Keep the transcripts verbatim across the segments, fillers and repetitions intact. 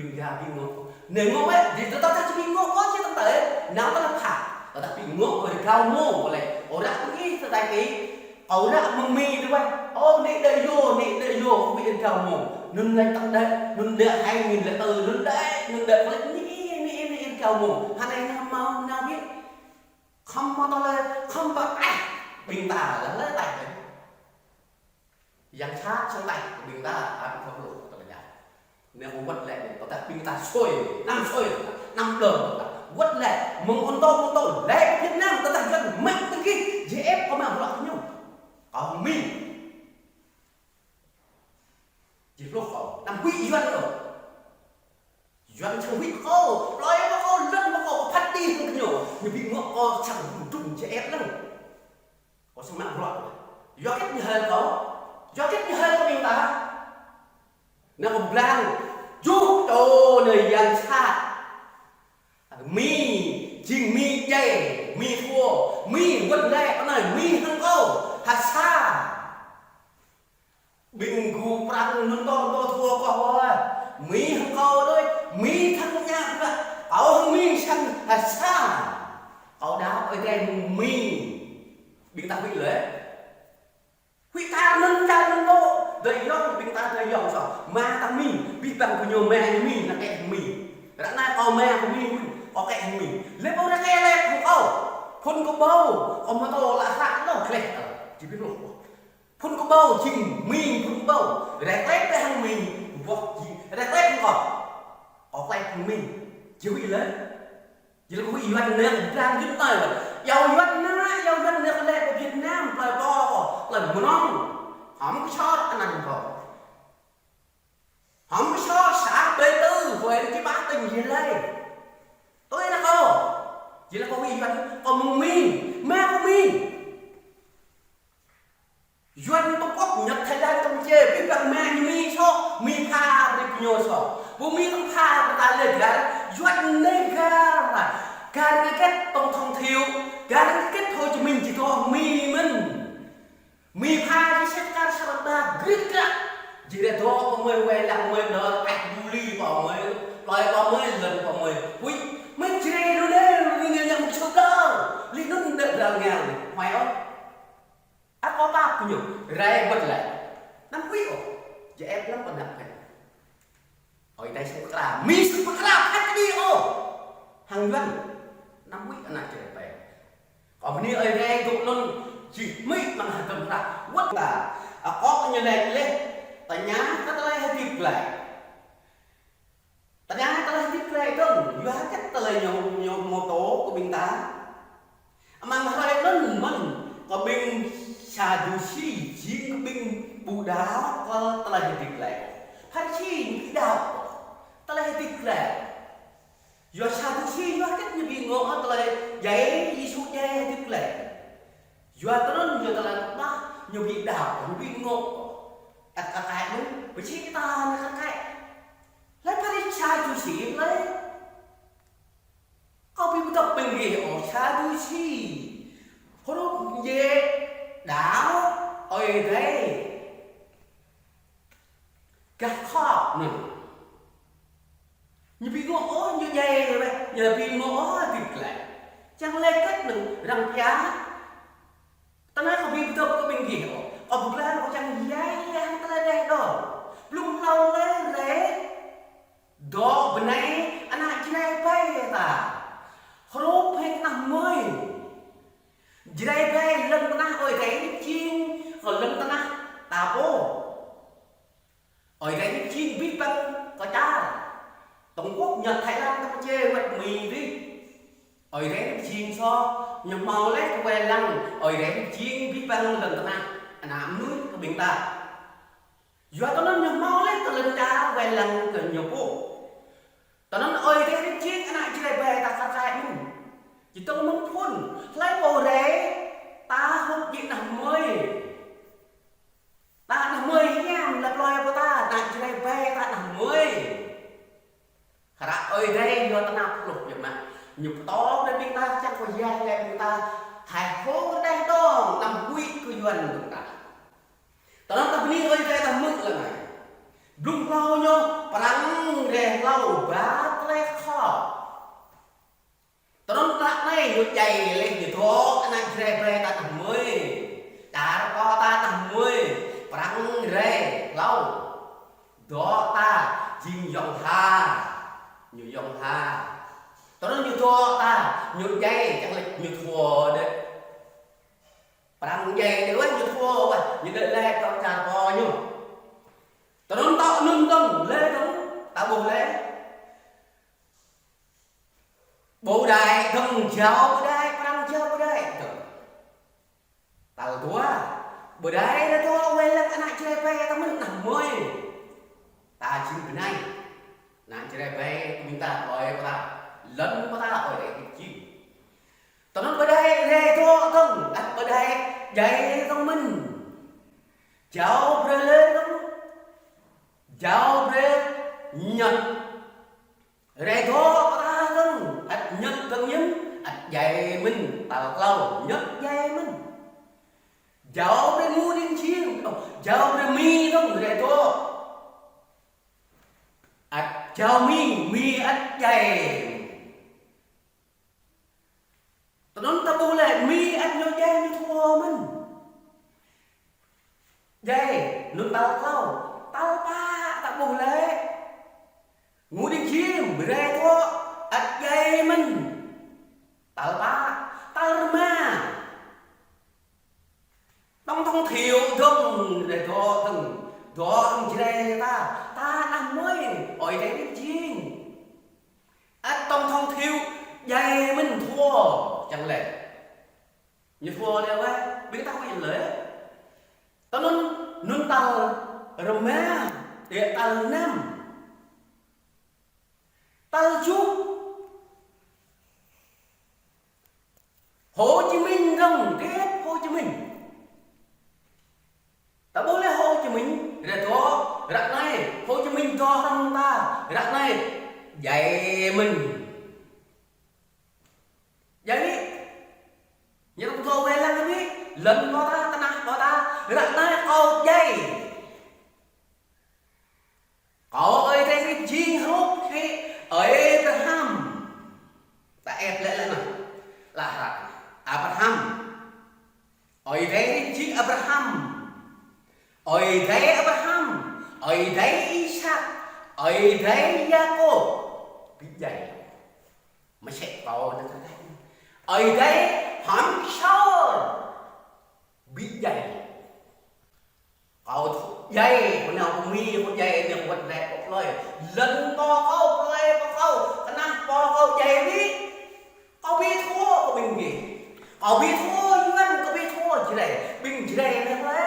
Ƀing gah ƀing ngŏ. Anai ngŏ wơ̆t, dih tơdah či ƀing ngŏ kơ či tơdah, nao tơdah pha. Tơdah ƀing ngŏ kơ rơgao mông, kơ lĕ. Ôh ră ƀing ih tơdah kơ, kơ ôh ră mơ̆ng Mi tơdah. Ôh, anai đơi yơh, anai đơi yơh, kơ ƀing rơgao mông. Anŭn lĕ tơdah, anŭn đơi hai nghìn lẻ tư, anŭn đơi, anŭn đơi kơ lĕ anai, anai, anai rơgao mông. Hơnai nao mơ̆ng, nao wơ̆t. Khŏm mơ̆ tơlơi, khŏm pơtaih, ƀing ta lĕ lĕ taih. Yang sat sang taih, ƀing ta, ăt khŏm lu, tơlơi jăk. Anai ƀu wơ̆t lĕ, tơdah ƀing ta sui, anăm sui, anăm đơm, wơ̆t lĕ, mơ̆ng ôn tơ, ôn tơ, lĕ Việt Nam, tơdah Yuan mă tơgih, J F kơ mă bruă ñu. Kơ Mi. Či pluh kơ, anăm huĭ Yuan kơ. Yuan sang huĭ kơ, plơi kơ, lŏn kơ, phat đĭ kơ ñu, ñu ƀing ngŏ kơ sang dŭm J F lăng. Kơ sang mă bruă. Yua hơget ñu hơl kơ, yua hơget ñu hơl kơ ƀing ta. Anai kơ blang, juh čô anai yang sat. Mi, jing Mi djai, Mi thua, Mi wơ̆t lĕ, anai Mi hăng kơ, ha sa. Ƀing gŭ prăng anŭn tơ tơ thua kơ wơ̆t. Mi hăng kơ đơi, Mi thăng ñă ƀă. Kơ hăng Mi sang ha sa. Kơ đa ơi tơlơi mơ̆ng Mi. Ƀing ta huĭ lĕ. Huĭ ta anŭn čar anŭn tơ. Đơi yŏng, ƀing ta đơi yŏng sô. Mă ta Mi, ƀing ƀăng kơ ñu mă Mi, nao kĕ Mi. Ră anai kơ mă kơ Mi, kơ kĕ Mi. Lĕ ƀu ră kĕ lĕ kơ kơ. Phŭn kơ ƀâo, kơ mơtô lă hră lŏ klĕ. Či ƀing lu. Phŭn kơ ƀâo jing Mi, phŭn kơ ƀâo. Ră klĕ tơ hăng Mi, ƀuh jing. Ră klĕ hăng kơ. Kơ klĕ hăng Mi. Či huĭ lĕ. Či lĕ kơ huĭ Yuan anai, blang jing tơi. Yua Yuan anai, yua Yuan anai kơ lĕ kơ Việt Nam, plơi pô kơ, plơi mơnơ̆ng. Hăm kơ sot anăn kơ. Hăm kơ sot sa ƀơi tư, huĭ či ƀă tơ̆ng jing lĕ. Tui anai kơ. Či lĕ kơ huĭ Yuan, kơ mơ̆ng Mi, mă kơ Mi. Yuan Trung Quốc, Nhật, Thái Lan, Campuchia, ƀing ƀăng mă ñu Mi sô, Mi pha brơi kơ ñu sô. Ƀu Mi tơ̆ng pha brơi ta lĕ gah, Yuan anai gah, gah hơget tổng thống Thiệu, gah hơget Hồ Chí Minh či dŏ Mi mơ̆n. Mi pha či sĕt kar sa rơda grit grak. Či ră dŏ pơmơi wai lăng mơi đơ, ăt ƀu li pơmơi, plơi pơmơi, lŏn pơmơi. Huĭ, mơi či ră anŭn anai, anŭn anai ñu mơ̆ng sô kơ. Lĕ anŭn đơ dral ngang, mai ôh. Ăt kơ pap kơ ñu, rai wơ̆t lĕ. Anăm huĭ ôh, J F lăm pơnăp kơ. Ơi tơi sĭt pơkra, Mi sĭt pơkra, phat đĭ ôh. Hăng Yuan, anăm huĭ ană J F. Kơ bơni ơi rai dŏ anŭn, jing Mi mơ̆ng hơdôm hră, wơ̆t ta. Akŏ ñu lĕ lĕ, tơña kơ tơlơi hơdip glaĭ. Tơña tơlơi hơdip glaĭ dơ̆ng, yua hơget tơlơi ñu, ñu mơtô kơ ƀing ta. Amăng hrơi anŭn mơ̆n, kơ ƀing Sadusi, jing kơ ƀing ƀu đaŏ kơ tơlơi hơdip glaĭ. Pharisi ñu ƀu đaŏ kơ tơlơi hơdip glaĭ. Yua Sadusi, yua hơget ñu ƀu ngŏ tơlơi djai, Yêsu djai hơdip glaĭ. Yua tơlơi ñu tơlơi ƀă, ñu ƀu đaŏ, ñu ƀu ngŏ. Ăt kơ kaĭ mơ̆n, ƀu či ta nao kơ kaĭ. Lĕ Pharisi Sadusi lĕ. Kâo ƀu pơtô ƀing gih ôh Sadusi. Hrup yơh đaŏ Ơi Adai. Gah khŏp anŭn. Ñu ƀu ngŏ ôh, ñu djai wơ̆t, ñu ƀu ngŏ ôh hơdip glaĭ. Čang lĕ kĕt anŭn răng pia. Tơnah kâo ƀu pơtô kơ ƀing gih ôh. Kâo ƀu glaĭ kâo čang yai yai hăng tơlơi rai dŏ. Blung hlâo lĕ rai. Dŏ bơnai ană Jrai ƀai ta. Hrup hăng tơnah mơi. Jrai ƀai lŏn tơnah Ơi Adai jing, kơ lŏn tơnah ta pô. Ơi Adai jing abih bang kơ čar. Trung Quốc, Nhật, Thái Lan, Campuchia, wơ̆t Mi dih. Ơi Adai jing sô, ñu hmâo lĕ kơ wai lăng, Ơi Adai jing abih bang lŏn tơnah, ană mơnuih kơ ƀing ta. Yua tơlơi ñu hmâo lĕ kơ lŏn čar wai lăng kơ ñu pô. Tơnăn Ơi Adai jing ană Jrai ƀai ta kar kaĭ mơ̆n. Či tơ̆ng mơ̆ng phŭn, hlơi pô rai, ta hrup jing ană mơi. Ta ană mơi hiam lăp loi pơ ta, ană Jrai ƀai ta ană mơi. Hră Ơi Adai yua tơnap hluh yơh mă. Ñu pơtô brơi ƀing ta čang kơ yai lĕ ƀing ta. Hai hô rơđah dong, anăm huĭ kơ Yuan ƀing ta. Tơnap ta bơni Ơi Adai ta hmư̆ lĕ anai. Blung hlâo ñu prăng rai hlâo ba tơlơi khŏm. Tơdơi anai ñu djai laih ñu dŏ ană Jrai ƀai ta ană mơi. Čar kâo ta ană mơi. Prăng rai hlâo. Dŏ ta jing yŏng ha. Ñu yŏng ha. Tơdơi ñu dŏ ta ñu djai čang laih ñu thua đĕ. Prăng djai đĕ wah ñu thua wah ñu đĕ laih kơ čar kâo ñu. Tơdơi tŏ anŭn dơ̆ng laih dơ̆ng ta ƀuh laih. Ƀu đaĭ dơ̆ng jao ƀu đaĭ, prăng jao ƀu đaĭ dơ̆ng. Tal dua, ƀu đaĭ rai dŏ wai lăng ană Jrai ƀai ta mơ̆n ană mơi. Ta jing bơnai. Ană Jrai ƀai ƀing ta ƀơi pơta. Lŏn pơta ƀơi đaĭ jing. Tơdơi ƀu đaĭ rai dŏ dơ̆ng, ăt ƀu đaĭ djai dơ̆ng mơ̆n. Jao brơi lĕ dơ̆ng. Jao brơi ñăt. Rai dŏ pơta dơ̆ng, ăt ñăt dơ̆ng yơ̆ng, ăt djai mơ̆n, tal klâo, ñăt djai mơ̆n. Jao brơi ngũ đinh jing, ôh, jao brơi Mi dơ̆ng, rai dŏ. Ăt jao Mi, Mi ăt djai. Tơdơi ta ƀuh laih, Mi ăt ñu djai ñu thua mơ̆n. Djai, anŭn tal klâo, tal pă ta ƀuh laih. Ngũ đinh jing, rai dŏ, ăt djai mơ̆n. Tal pă, tal rơma. Tổng thống Thiệu dơ̆ng, rai dŏ dơ̆ng, dŏ dơ̆ng Jrai ta, ta ană mơi, ơi adai đĭ jing. Ăt tổng thống Thiệu djai mơ̆n thua, čang laih. Ñu thua laih wah, ƀing ta huĭ laih. Tơdơi anŭn, anŭn tal rơma, đĕ tal năm. Tal tơjuh. Hồ Chí Minh dơ̆ng, tiếp Hồ Chí Minh. Ta ƀuh laih Hồ Chí Minh, rai dŏ, ră anai, Hồ Chí Minh dŏ hrŏm ta, ră anai, djai mơ̆n. Djai. Ñu dŏ wai lăng anai, lŏn kâo ta, tơnah kâo ta, ră anai kâo djai. Kâo ơi adai rĭm jing hrup hĭ Abraham. Ta ĕp lĕ lĕ anai. Lah hră. Abraham. Ơi adai rĭm jing Abraham. Ơi adai Abraham. Ơi adai Isak. Ơi adai Yakôb. Ƀu djai. Mơsĕ kâo ană tơlơi. Ơi adai hăng Saul. Ƀu djai. Kâo thâo djai, kâo nao kơ Mi, kâo djai, nao kơ wơ̆t lĕ kâo plơi. Lŏn pô kâo plơi pô kâo, tơnah pô kâo djai ƀu. Kâo ƀu thâo kơ ƀing gih. Kâo ƀu thâo Yuan, kâo ƀu thâo Jrai. Ƀing Jrai anai lĕ,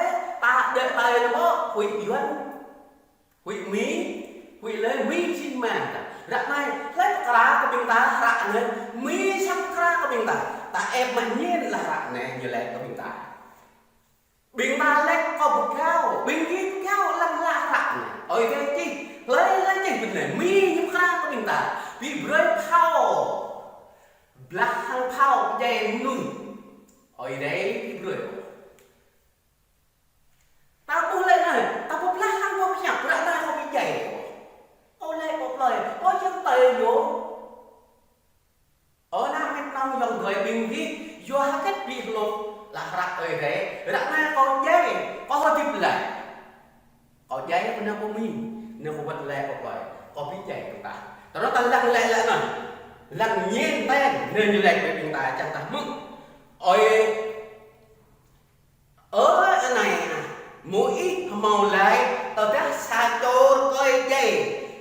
ta đĕ ta anai mơ̆, huĭ Yuan. Huĭ Mi, huĭ lĕ Mi jing mă ta. Ră anai, lĕ pơkra kơ ƀing ta, ră anai, Mi săp pơkra kơ ƀing ta. Ta ĕp mă ñen lah ră anai, ñu lĕ kơ ƀing ta. Ƀing ta lĕ kâo pơgao, ƀing gih pơgao lăng lah ră anai. Ơi adai čih, lĕ lĕ čih ƀing anai, Mi ñu pơkra kơ ƀing ta. Ƀu brơi phao. Blah hăng phao pơdjai mơnuih. Ơi adai ƀu brơi. Ta ƀuh lĕ anai, ta ƀuh blah hăng pô pơhiăp, ră anai kâo ƀu djai. Kâo lĕ kâo plơi, kâo jing tơi yơh. Ơ ană met nong yŏng dơi ƀing gih, yua hơget ƀu hluh, lah ră ơi adai, ră anai kâo djai, kâo hơdip glaĭ. Kâo djai kơ ană pô Mi, ană pô wơ̆t lĕ kâo plơi, kâo ƀu djai kơ ta. Tơdơi ta lăng lĕ lĕ anai, lăng ñen ten, anai ñu lĕ kơ ƀing ta čang ta hmư̆. Ơi Ơ anai ah, Môis hmâo laĭ, tơdah sa čô rơkơi djai,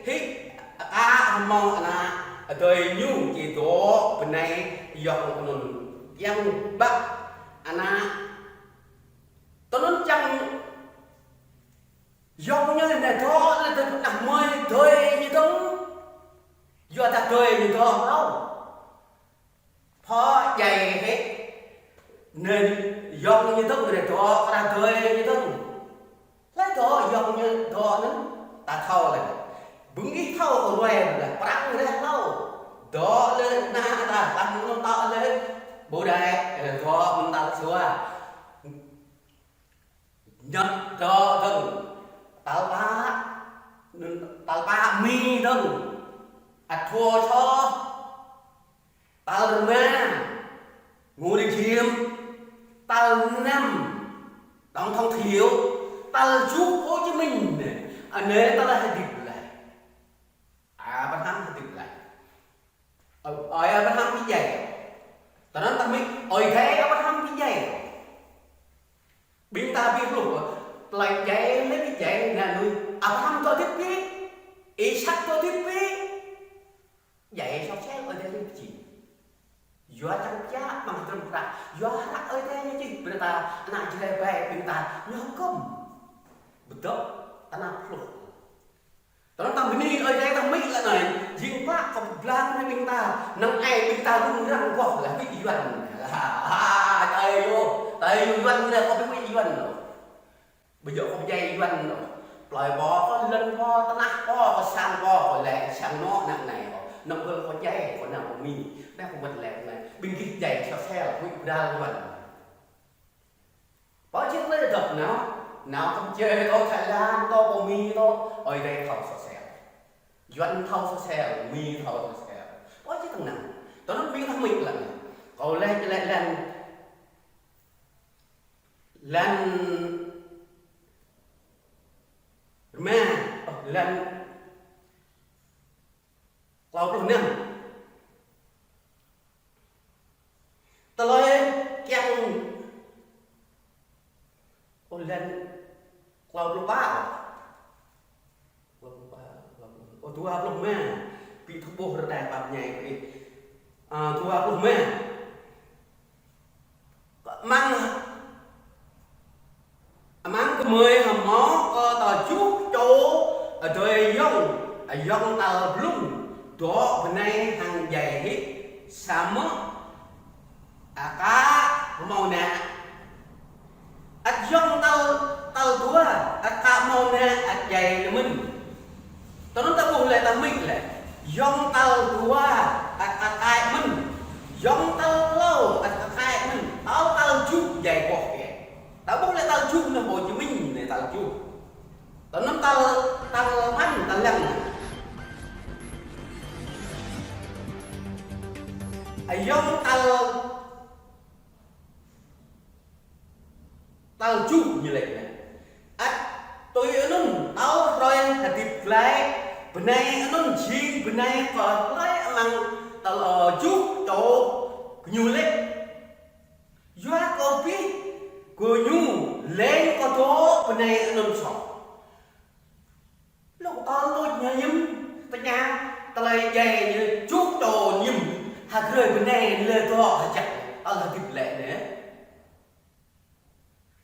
hĭ akă hmâo ană adơi ñu či dŏ bơnai yŏng anŭn kiăng ƀă ană. Tơnŭn čang yŏng ñu anai dŏ lĕ tơnah mơi adơi ñu dơ̆ng. Yua dah adơi ñu dŏ hlâo. Pô djai hĭ. Anai yŏng ñu dơ̆ng, anai dŏ kơ adơi ñu dơ̆ng. Hlơi dŏ yŏng ñu dŏ anŭn, ta thâo lĕ. Ƀing gih thâo kơ ruai lĕ, prăng rai hlâo. Dŏ lĕ ană ta, tơdah anŭn dŏ lĕ. Ƀu đaĭ, anai dŏ mơ̆n tal sua. Ñăt dŏ dơ̆ng, tal pă, Tal pă Mi dơ̆ng, ăt thâo soh. Tal rơma, Ngô Đình Diệm. Tal năm, Tổng thống Thiệu. Tal tơjuh, Hồ Chí Minh. Anai tơlơi hơdip glaĭ. Abraham hơdip glaĭ. Ơ, ơi Abraham ƀu djai. Tơnăn ta mĭn, ơi Adai Abraham ƀu djai. Ƀing ta ƀu hluh, tơlơi djai, lĕ ƀu djai, anŭn Abraham dŏ hơdip ƀĕ, Isak dŏ hơdip ƀĕ. Djai soh sel, Ơi Adai hơdip či. Yua čang pia, mơ̆ng hơdrôm hră, yua hră Ơi Adai ñu čih, brơi ta, ană Jrai ƀai, ƀing ta, ñu hơkŭm. Ƀu dŏ, ta nao hluh. Tơnăn ta bơni Ơi Adai ta mĭn lĕ anai, jing pă kơ blang anai ƀing ta, năng ai ƀing ta rŭng răng boh lĕ ƀu Yuan. Ha, ha, ta yua, ta yua Yuan lĕ kơ ƀu Yuan lôh. Ƀu djơ̆ kơ ƀu djai Yuan lôh. Plơi pô kơ lŏn pô, tơnah pô, kơ sang pô, kơ lĕ sang anŏ năng anai kơ. Năng kơ kơ djai, kơ năng kơ Mi. Ƀĕ kơ wơ̆t lĕ anai. Ƀing gih djai soh sel, ƀu bral Yuan. Pơ čih lĕ dŏ nao, nao Campuchia tŏ, Thái Lan tŏ, pơ Mi tŏ, Ơi Adai thâo soh sel. Yuan thâo soh sel, Mi thâo soh sel. Pơ čih tơnăng. Tơnăn ƀing ta mĭn lĕ. Kâo lĕ, lĕ, lĕ, lĕ rơma, ơ, lĕ klâo pluh năm. Tơlơi kiăng, ơ, lĕ klâo pluh pă. Klâo pluh pă, klâo pluh, ơ, dua pluh rơma. Ƀu thâo ƀuh rơđah pap ñai ƀơi. Ơ, dua pluh rơma. Amăng, amăng gơmơi hơmâo kơ tơjuh čô adơi ayŏng, ayŏng tal blung, dŏ bơnai hăng djai hĭ, samơ̆ aka hơmâo ană. Ăt ayŏng tal, tal dua, aka hơmâo ană, ăt djai lĕ mơ̆n. Tơnăn ta ƀuh lĕ ta mĭn lĕ. Ayŏng tal dua, ăt aka mơ̆n. Ayŏng tal klâo, ăt aka mơ̆n. Tal, tal tơjuh djai boh biă. Ta ƀuh lĕ tal tơjuh anai Hồ Chí Minh anai tal tơjuh. Tơnăn tal, tal păn, tal lăng. Ayŏng tal tal tơjuh ñu laĭ anai. Ăt tui anŭn, tal hrơi hơdip glaĭ bơnai anŭn jing bơnai kơ hlơi amăng tal, ơ, tơjuh čô gơñu laĭ. Yua kơ abih gơñu leng kơ dŏ bơnai anŭn soh. Lu tal luč ñu hiư̆m, tơña tơlơi djai ñu tơjuh čô hiư̆m, hơgrơi bơnai lĕ dŏ hơjăk, tal hơdip lĕ anai.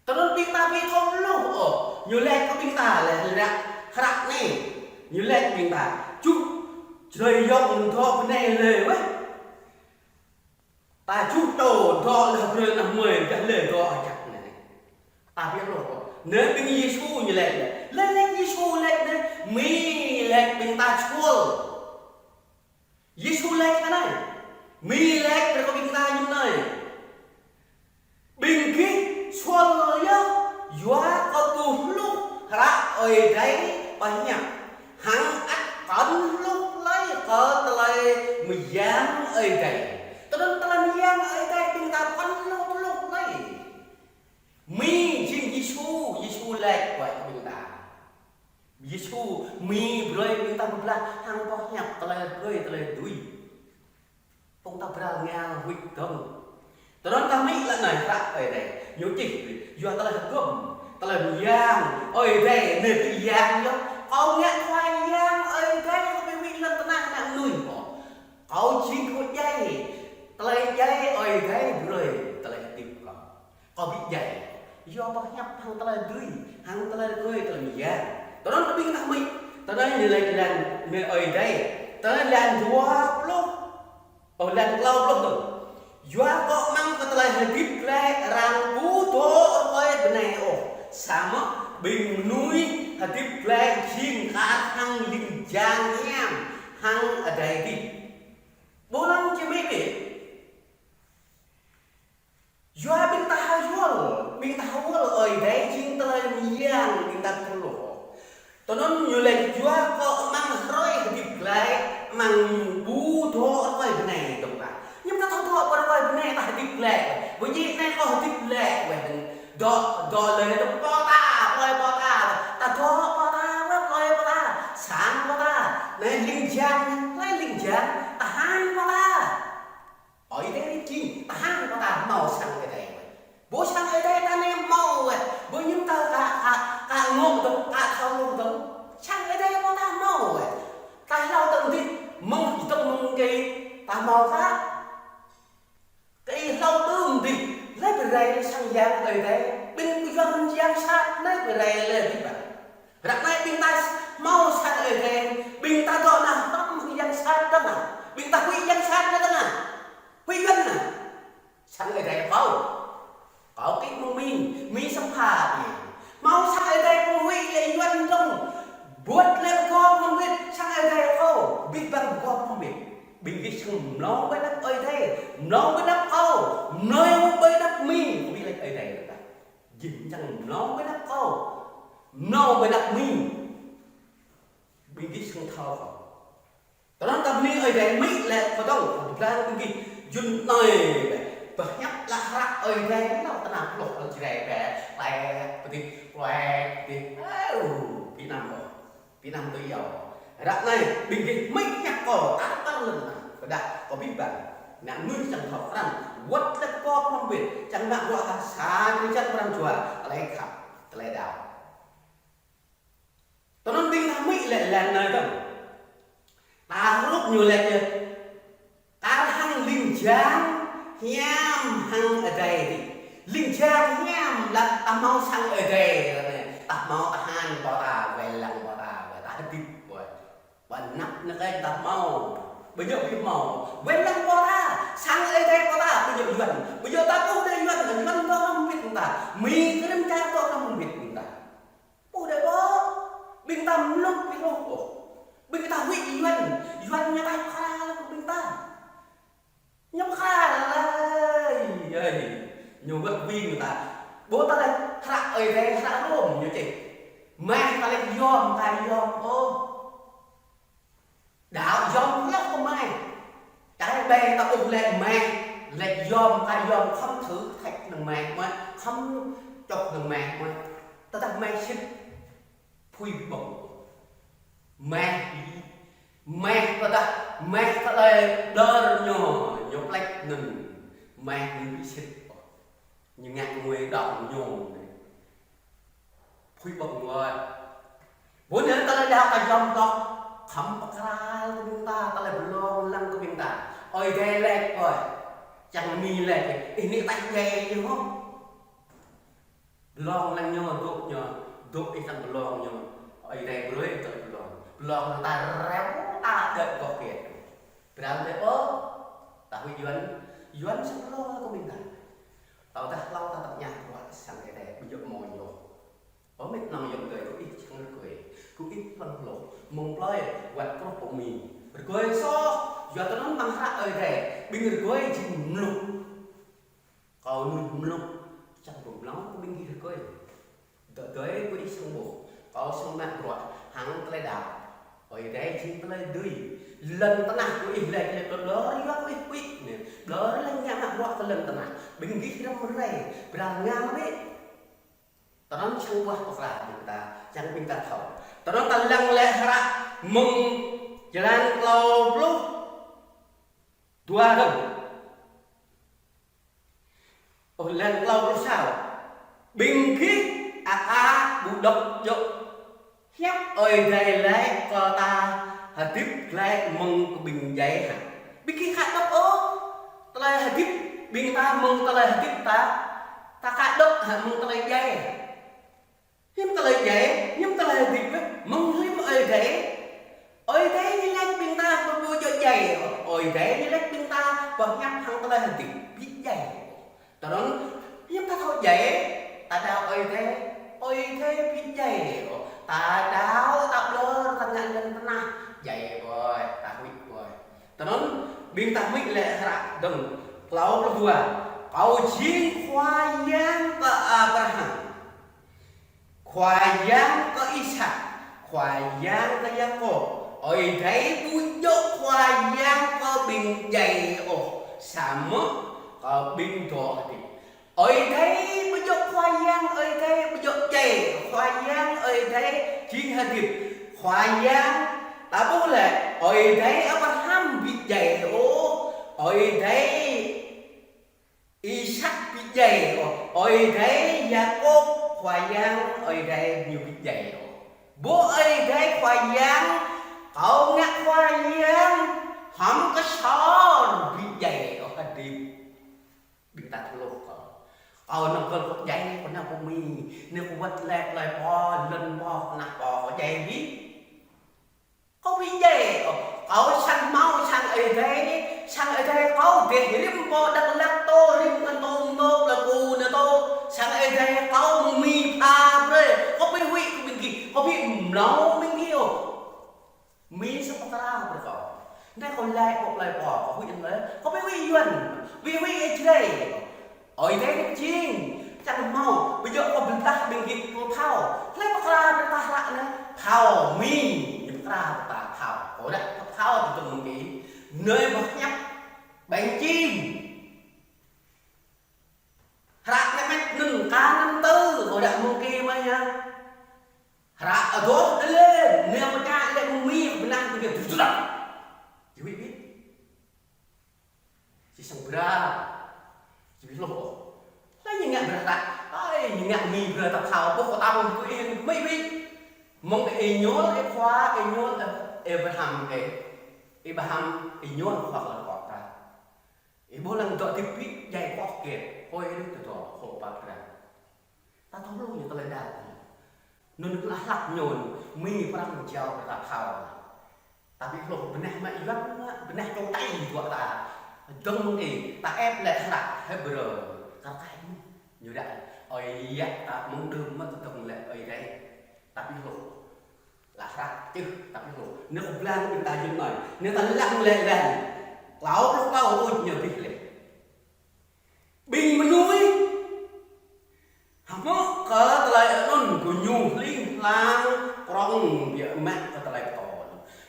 Tơnăn ƀing ta ƀu thâo hluh ôh, ñu laĭ kơ ƀing ta lĕ hră, hră anai. Ñu laĭ ƀing ta, tơjuh, Jrai yŏng dŏ bơnai lĕ wơ̆t. Ta tơjuh čô dŏ lĕ hơgrơi ană mơi, dah lĕ dŏ hơjăk anai. Ta ƀu hluh ôh. Anai ƀing Yêsu ñu laĭ lĕ. Lĕ laĭ Yêsu laĭ anai, Mi laĭ ƀing ta suôl. Yêsu laĭ kơ anai. Mi laĭ brơi kơ ƀing ta ñu anai. Ƀing gih suôl yơh, yua kơ ƀu hluh hră Ơi Adai pơhiăp. Hăng ăt kŏn hluh hlơi kơ tơlơi mơyang Ơi Adai. Tơnăn tơlơi mơyang Ơi Adai ƀing ta kŏn hluh, hluh hlơi. Mi jing Yêsu, Yêsu laĭ kơ ƀing ta. Yêsu, Mi brơi ƀing ta pơblah hăng pơhiăp tơlơi brơi tơlơi dưi. Phung ta bral ngal huĭ dơ̆ng. Tơnăn ta mĭn lĕ anai hră Ơi Adai. Ñu čih, yua tơlơi hơgŏm, tơlơi mơyang Ơi Adai, anai ƀu yang yơh. Kâo ngă Khua Yang Ơi Adai, kâo ƀu mĭn lăm tơnah ană mơnuih ôh. Kâo jing kơ djai, tơlơi djai Ơi Adai brơi, tơlơi hơdip kâo. Kâo ƀu djai. Yua pơhiăp hăng tơlơi dưi, hăng tơlơi rơgơi, tơlơi mơyang. Tơnăn kơ ƀing ta mĭn, tơnăn ñu laĭ lăn, anai Ơi Adai. Tơnăn lăn dua pluh, ơ, lăn klâo pluh tơ̆. Yua kơ amăng kơ tơlơi hơdip glaĭ arăng ƀu dŏ rơkơi bơnai ôh. Samơ̆ ƀing mơnuih hơdip glaĭ jing kar hăng ling jang hiam hăng adai adih. Ƀu lăng či mĭn ƀĕ. Yua ƀing ta hơyuăl, ƀing ta hơyuăl Ơi Adai jing tơlơi mơyang ƀing ta kơ lu. Tơnŭn ñu laĭ yua kơ amăng hrơi hơdip glaĭ, amăng ñu ƀu dŏ rơkơi bơnai dơ̆ng ta. Ñu ta thâo dŏ rơkơi bơnai ta hơdip glaĭ. Bơni anai kâo hơdip glaĭ weh. Dŏ, dŏ lơi dŏ pô ta, plơi pô ta. Ta dŏ pô ta, weh plơi pô ta. Sang pô ta. Anai ling jang, plơi ling jang. Tơhan pô ta. Ơi Adai ri jing, tơhan pô ta hmâo sang Ơi Adai. Ƀu sang Ơi Adai ta anai hmâo weh. Ƀu ñu ta ka, ka, ka ngŏ dơ̆ng, ka thâo lu dơ̆ng. Sang Ơi Adai pô ta hmâo weh. Ta hlâo dơ̆ng dih, mơ̆ng dơ̆ng mơ̆ng kơ ta hmâo ka. Kơ ih hlâo dơ̆ng dih, lĕ brơi sang yang Ơi Adai. Ƀing pơyom yang sat, lĕ brơi lĕ dih ƀă. Ră anai ƀing ta hmâo sang Ơi Adai, ƀing ta dŏ nao hrŏm hăng yang sat dơ̆ng ah. Ƀing ta huĭ yang sat dơ̆ng ah. Huĭ Yuan ah. Sang Ơi Adai kâo. Kâo kĭ mơ̆ng Mi, Mi sang pha Mi. Hmâo sang Ơi Adai kâo huĭ lĕ Yuan dơ̆ng. Ƀuăt lĕ gŏp mơ̆ng wĭt sang Ơi Adai kâo. Abih bang gŏp mơ̆ng wĭt. Ƀing gih sơng mlâo ƀơi anăp Ơi Adai. Mlâo ƀơi anăp kâo. Mlâo ƀơi anăp Mi. Kâo ƀing lĕ Ơi Adai lĕ ta. Jing čang mlâo ƀơi anăp kâo. Mlâo ƀơi anăp Mi. Ƀing gih sơng thâo kâo. Tơnăn ta bơni Ơi Adai Mi lĕ pơdŏng, pơblang ƀing gih jun nai bĕ. Pơhiăp lă hră Ơi Adai nao tơnap hloh lă Jrai bĕ. Klĕ, pơdih, klĕ, pơdih. Ơ, Việt Nam kâo. Việt Nam tui yâo. Ră anai, ƀing gih Mi hiăp kâo, ta pơlŏn nao. Pơdah, kâo abih bang. Ană mơnuih čang thâo krăn. Wơ̆t lĕ kâo pơm wĭt. Čang nao bruă ta sa, kơ čang pran jua. Tơlơi khăp, tơlơi đaŏ. Tơnăn ƀing ta Mi lĕ lăng anai dơ̆ng. Ta hrup ñu lĕ yơh. Kar hăng ling jang hiam hăng Ơi Adai dih. Ling jang hiam lăp ta hmâo sang Ơi Adai lăp anai. Ta hmâo tơhan pô ta, wai lăng pô ta, wai ta hơdip wai. Ƀơi anăp anai kơ ta hmâo. Ƀu djơ̆ ƀu hmâo. Wai lăng pô ta, sang Ơi Adai pô ta, ƀu djơ̆ Yuan. Ƀu djơ̆ ta ƀu djơ̆ Yuan, Yuan dŏ hrŏm hơbĭt ta. Mi kơ rĭm čar dŏ hrŏm hơbĭt ta. Pô đe bơ, ƀing ta mlŭk ƀing ôh. Ƀing ta huĭ Yuan, Yuan ñu ta khara lăng ƀing ta. Ñu khara lăng, ơi, ñu wơ̆t ƀing ta. Ƀu ta lĕ khara Ơi Adai khara Rôm ñu čih. Mơ̆ ta lĕ yom ta yom ôh. Đaŏ yom lăp kơ mơ̆. Čar ƀe ta ƀuh lĕ mơ̆, lĕ yom ta yom khŏm thử thách năng mơ̆, mơ̆ khŏm čŏk năng mơ̆, mơ̆. Tơdah mơ̆ sĭt phui ƀơ̆ng. Mơ̆, mơ̆ tơdah, mơ̆ tơlơi đơr ñu, ñu plĕč năng mơ̆ ñu ƀu sĭt. Ñu ngă ngui đaŏ ñu. Phui ƀơ̆ng ngui. Ƀu anŭn tơlơi đaŏ ta yom dŏ. Khŏm pơkra kơ ƀing ta, tơlơi pơlong lăng kơ ƀing ta. Ơi Adai lĕ kơ. Čang Mi lĕ kơ. Ih anai ta djai ñu hŏ. Pơlong lăng ñu, dŏ ñu. Dŏ ih čang pơlong ñu. Ơi Adai brơi tơlơi pơlong. Pơlong lăng ta reo ta đơ̆ gŏ kiet. Pơrao tơlơi ôh. Ta huĭ Yuan. Yuan sĭt pơlong kơ ƀing ta. Tơdah hlâo ta tơña bruă sang Ơi Adai, ƀu djơ̆ mơ̆ ñu. Ơ mĕt nong yŏng gơi, kơ ih čang rơgơi, kơ ih pơlŏng hloh, mơ̆ng plơi, wơ̆t truh pơ Mi. Rơgơi soh, yua tơnăn amăng hră Ơi Adai, ƀing rơgơi jing mlŭk. Kâo mnuih mlŭk, čang pơmlŏng kơ ƀing gih rơgơi. Dŏ dơi kơ ih sơng ƀuh, kâo sơng mă bruă, hăng tơlơi đaŏ. Ơi Adai jing tơlơi dưi, lŏn tơnah kơ ih lĕ lĕ ƀlŏr yua kơ ih huĭ anai, ƀlŏr lĕ ngă mă bruă kơ lŏn tơnah, ƀing gih răm rai, pral ngă mă. Tơnăn čang ƀuah pơkra ƀing ta, čang ƀing ta thâo. Tơnăn ta lăng lĕ hră mơ̆ng črăn klâo pluh dua dơ̆ng. Ơ, lăng klâo pluh sa. Ƀing gih aka ƀu dŏ djơ̆. Hiăp Ơi Adai lĕ kơ ta hơdip glaĭ mơ̆ng kơ ƀing djai hă. Ƀing gih ka dŏ ôh. Tơlơi hơdip ƀing ta mơ̆ng tơlơi hơdip ta. Ta ka dŏ hă mơ̆ng tơlơi djai hă. Hiư̆m tơlơi djai, hiư̆m tơlơi hơdip wĕ, mơ̆ng rĭm Ơi Adai. Ơi Adai ñu laĭ ƀing ta ƀu djơ̆ djai. Ơi Adai ñu laĭ ƀing ta pơhiăp hăng tơlơi hơdip, ƀu djai. Tơnăn, hiư̆m ta thâo djai, ta đaŏ Ơi Adai, Ơi Adai ƀu djai. Ta đaŏ, ta ƀlŏr, ta ngă lŏn tơnah, djai ƀơi, ta huĭ ƀơi. Tơnăn, ƀing ta Mi lĕ hră dơ̆ng, klâo pluh dua. Kâo jing Khua Yang kơ Abraham. Khua Yang kơ Isak, Khua Yang kơ Yakôb. Ơi Adai ƀu djơ̆ Khua Yang kơ ƀing djai ôh, samơ̆ kơ ƀing dŏ hơdip. Ơi Adai ƀu djơ̆ Khua Yang, Ơi Adai ƀu djơ̆ djai, Khua Yang Ơi Adai jing hơdip. Khua Yang ta ƀuh lĕ, Ơi Adai Abraham ƀu djai ôh, Ơi Adai Isak ƀu djai ôh, Ơi Adai Yakôb, Khua Yang Ơi Adai ñu ƀu djai ôh. Ƀu Ơi Adai Khua Yang, kâo ngă Khua Yang, hăm kơsor ƀu djai ôh hơdip. Ƀing ta thâo hluh kâo. Kâo nao gơl kâo djai, kâo nao pơ Mi, nao kâo wơ̆t lĕ tơlơi pô, lŏn pô, ană pô, kâo djai ƀu? Kâo ƀu djai ôh, kâo săn hmâo sang Ơi Adai, sang Ơi Adai kâo dêh rĭm pô Dak Lak tô, rĭm kăn tô nô, Plơi Ku nao tô, sang Ơi Adai kâo mơ̆ng Mi pha brơi, kâo ƀu huĭ kơ ƀing gih, kâo ƀu mlâo ƀing gih ôh. Mi săp pơkra brơi kâo. Anai kâo laĭ pơ plơi pô, kâo huĭ anŭn lĕ, kâo ƀu huĭ Yuan, ƀu huĭ Ơi Jrai. Ơi Adai jing, čang hmâo, ƀu djơ̆ kâo bơdah ƀing gih kơ thâo. Hlơi pơkra brơi ta hră anai, thâo Mi, ñu pơkra brơi ta thâo. Kâo ră thâo tơdơ̆ng mơ̆ng gih, anai ƀu hiăp, ƀing jing. Hră anai mĕt anŭn ka năm tư, kâo ră mơ̆ng gih mơ̆ yơh. Hră adoh đơlê, anai mơ̆ čă lĕ mơ̆ng Mi, bơnăng ƀing gih, tŭ tŭ tŭ. Jui ƀĭ. Či sang bra. Či ƀu hluh ôh. Lĕ ñu ngă bra hră. Ơi, ñu ngă Mi bra ta thâo. Ƀuh kâo ta mơ̆ng tui ih, Mi ƀĭ. Mơ̆ng ih ñuôl ih khua, ih ñuôl ih Abraham ih. Abraham ih ñuôl khua kơ kâo ta. Ih ƀuh lăng dŏ hơdip ƀĭ, djai koh kiet. Hơi ih tơdŏ, hŏ pap bra. Ta thâo hluh ñu tơlơi đaŏ. Anŭn kơ hlak ñu, Mi prăng jao kơ ta thâo. Ta ƀu hluh bơnah mă Yuan mă, bơnah čô tai dua ta. Dơ̆ng mơ̆ng ih, ta ĕp lĕ hlak Hêbrơ. Kar kaĭ ñu. Ñu đaŏ, ơi yă ta mơ̆ng đưm mă tơdơ̆ng lĕ Ơi Adai. Ta ƀu hluh. Lă hră čih, ta ƀu hluh. Anai kâo blang ƀing ta jing anai. Anai ta lăng lĕ lăng. Klâo pluh klâo tuč ñu abih lĕ. Ƀing mơnuih hmư̆ kơ tơlơi anŭn gơñu hling hlang prŏng biă mă kơ tơlơi pơtô.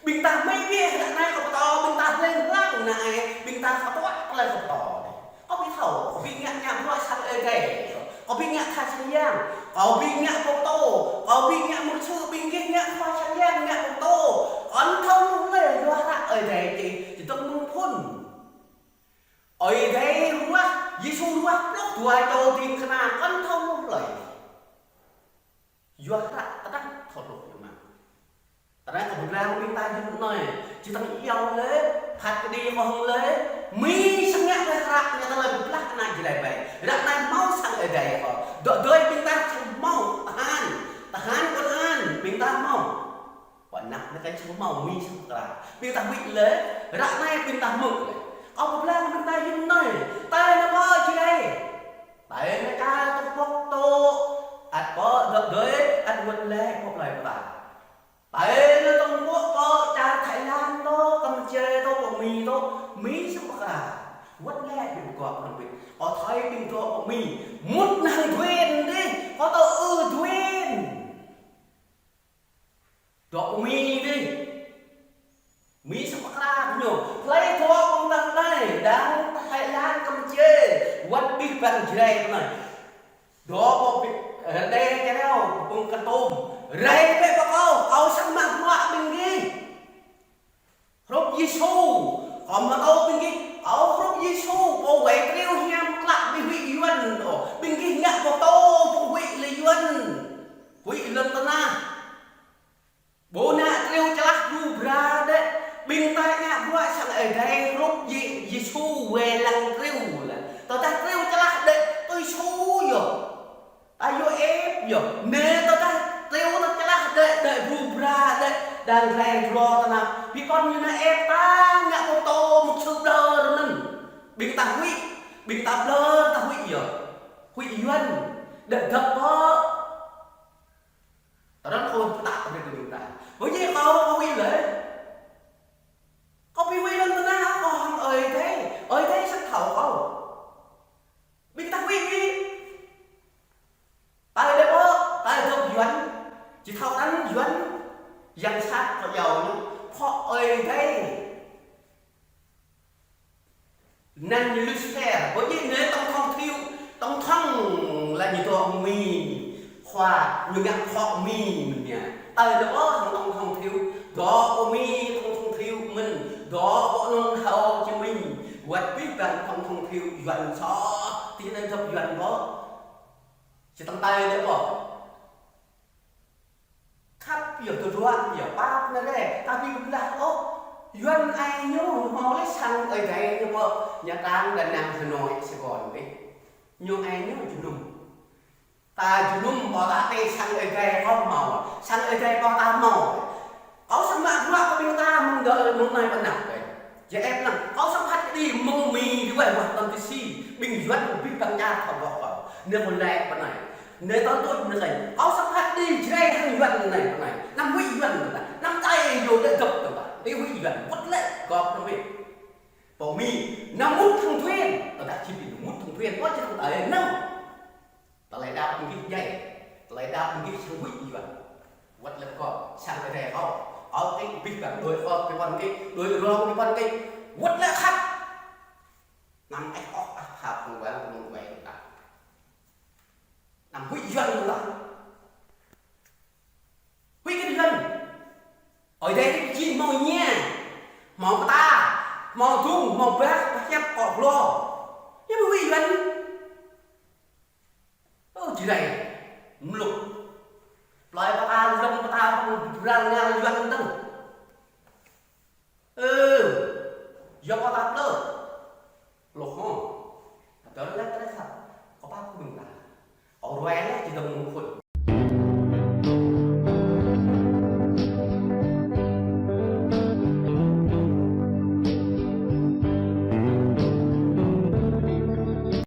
Ƀing ta mơ̆ biă hră anai kâo pơtô, ƀing ta hling hlang anai, ƀing ta kơtuă tơlơi kâo pơtô. Kâo ƀu thâo, kâo ƀu ngă ngă bruă sang Ơi Adai. Kâo ƀu ngă tha sang yang, kâo ƀu ngă pơtô, kâo ƀu ngă mục sư, ƀing gih ngă tha sang yang, ngă pơtô. Kâo thâo hluh lĕ yua hră Ơi Adai či, či tơ̆ng mơ̆ng phŭn. Ơi Adai ruah, Yêsu ruah pluh dua čô ding kơna, kâo thâo hluh lĕ. Yua hră tơdang thâo hluh ñu mă. Tơdang kâo bơblang ƀing ta jing anai, či tơ̆ng iâu lĕ, phat kơđi kâo hăng lĕ, Mi sơngă lĕ hră ñu tơlơi bơblah ană Jrai ƀai. Hră anai hmâo sang Ơi Adai kâo. Dŏ dơi ƀing ta čang hmâo, tơhan, tơhan kơ tơhan, ƀing ta hmâo. Pơ anăp anai kăn čang hmâo Mi săp pơkra. Ƀing ta huĭ lĕ, hră anai ƀing ta hmư̆ lĕ. Kâo pơblang ƀing ta jing anai, tơl ană pô Jrai. Tơl ană čar Trung Quốc tô, ăt pơ dŏ dơi, ăt wơ̆t lĕ pơ plơi pơta. Tơl ană Trung Quốc pơ čar Thái Lan tô, Campuchia tô, pơ Mi tô, Mi săp pơkra. Wơ̆t lĕ ƀing gŏ pơnăm ƀĭt. Kâo thâo ƀing gŏ pơ Mi, mŭt năng duen dih, kâo tơ ư duen. Dŏ pơ Mi dih. Mi săp pơkra ñu. Hlơi dŏ pơ tang anai, đang Thái Lan Campuchia, wơ̆t abih bang Jrai pơ anai. Dŏ pơ ƀi-, rơđê čơreo, pơ Kon Tum. Rai bĕ pơ kâo, kâo săng mă bruă ƀing gih. Hrup Yêsu, kâo mă kâo ƀing gih, kâo hrup Yêsu, kâo wai triu hiam klă ƀu huĭ Yuan ôh, ƀing gih ngă pơtô, ƀu huĭ lĕ Yuan, huĭ lŏn tơnah. Ƀu ngă triu čơlah bru bra đĕ, ƀing ta ngă bruă sang Ơi Adai hrup Yê-, Yêsu wai lăng triu lĕ. Tơdah triu čơlah đĕ, tui Yêsu yơh. Ta yua ĕp yơh, anai tơdah triu ta čơlah đĕ, đĕ bru bra đĕ, đang rai glô tơnap. Ƀu kŏn ñu nao ĕp ta, ngă pơtô mục sư ƀlŏr anŭn. Ƀing ta huĭ, ƀing ta ƀlŏr ta huĭ yơh. Huĭ Yuan, đĕ dăp pơ. Tơdang kâo pơtă brơi kơ ƀing ta. Ƀu djơ̆ kâo, kâo huĭ lĕ. Kâo ƀu huĭ lŏn tơnah, kâo hăng Ơi Adai. Ơi Adai săp thâo kâo. Ƀing ta huĭ ƀu? Tơl đĕ pơ, tơl dŏ Yuan, či thâo anăn Yuan, Yang sat kơ yâo ñu, pho Ơi Adai. Năng Lucifer, có nghĩa là tổng thống thiếu, tổng thống là ñu dŏ Mi, khua, ñu ngă pho Mi mơ̆n ñu. Tơl ñu ôh hăng tổng thống thiếu, dŏ pơ Mi tổng thống thiếu mơ̆n, dŏ pơ anŭn Hồ Chí Minh, wơ̆t abih bang tổng thống thiếu, Yuan soh, tui anŭn dŏ Yuan ƀô̆. Či tăng tơl ñu ƀô̆. Khăp yơh tơdruă, yơh pap anai rai, tapi ƀu blah ôh. Yuan ai ñu hmâo lĕ sang Ơi Adai ñu ƀô̆, ñu đang Đà Nẵng, Hà Nội, Sài Gòn dih. Ñu ai ñu jơnum. Ta jơnum ƀô̆ ta tơlơi sang Ơi Adai kâo hmâo, sang Ơi Adai ƀô̆ ta hmâo. Kâo sĭt mă bruă kơ ƀing ta mơ̆ng dŏ mơ̆ng anai pơ anăp dih. Jĕ ĕp lăng, kâo sang phat kơđi mơ̆ng Mi dih wơ̆t, wơ̆t tơm tơsi, ƀing Yuan ƀing bang čar thâo ƀô̆ kâo. Anai mơ̆ lĕ pơ anai. Anai tơl tuč anai kâo. Kâo sang phat kơđi Jrai hăng Yuan anai pơ anai. Anăm huĭ Yuan tơdah. Anăm tai yua lĕ gŏp tơdah. Anai huĭ Yuan. Wơ̆t lĕ gŏp anai huĭ. Pơ Mi. Anăm mŭt hăng thuyền. Tơdah či ƀing mŭt hăng thuyền. Ƀô̆ či hăng tơlơi anŭn. Tơlơi đaŏ ƀing gih djai. Tơlơi đaŏ ƀing gih sang huĭ Yuan. Wơ̆t lĕ kâo, sang Ơi Adai kâo. Kâo kĭ abih bang đuaĭ kâo kơ păn kĭ, đuaĭ rong kơ păn kĭ. Wơ̆t lĕ khăp. Anăm ĕh ôh ah phap kơ wang kơ mơ̆ng wai ta. Anăm huĭ Yuan ta. Huĭ kơ Yuan. Ơi Adai dih či hmâo ña. Hmâo pơta. Hmâo dung, hmâo bah, bah hiăp kơ glô. Ñu huĭ Yuan. Ơ, Jrai, mluk. Plơi pơta, lŏn pơta, pơrang ngă Yuan dơ̆ng. Ơ, yua pơta plơi. Lŏ hŏ. Tơl lĕ tơlơi khăp. Kâo pap kơ ƀing ta. Kâo ruai lĕ či dơ̆ng mơ̆ng khul